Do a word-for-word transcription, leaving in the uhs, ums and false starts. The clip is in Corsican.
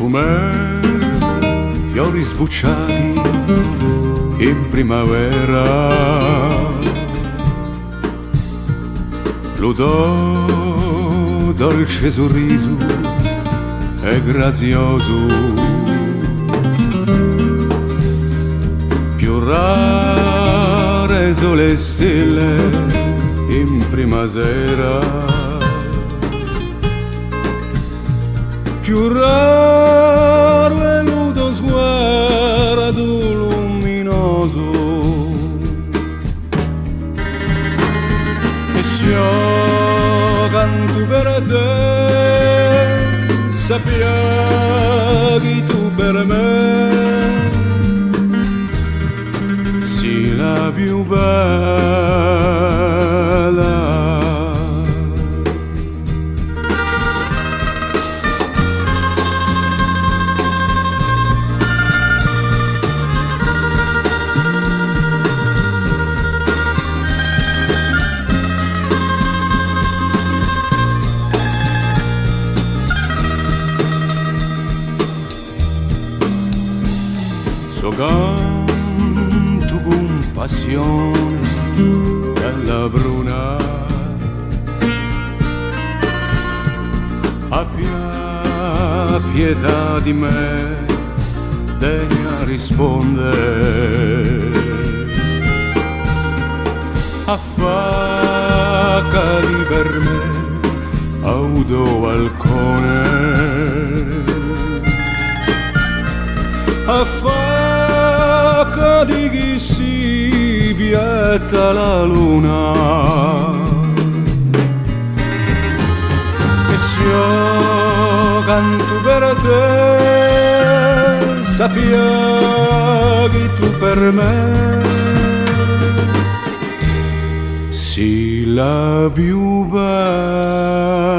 Cum'è fiori sbucciati in primavera, lu to dolce surrisu hè graziosu, più rare sò le stelle in prima sera. Più raru hè lu to sguardu luminosu, è s'io cantu per tè, sappia chì tù per mè sì la più bella. Sò cantu cun passione à la bruna, abbia pietà di mè, degna risponde. Affaccati per mè à u to balcone, affaccati chì si pietta la luna, è s'io cantu per tè, sappia chì tù per mè sì la più bella.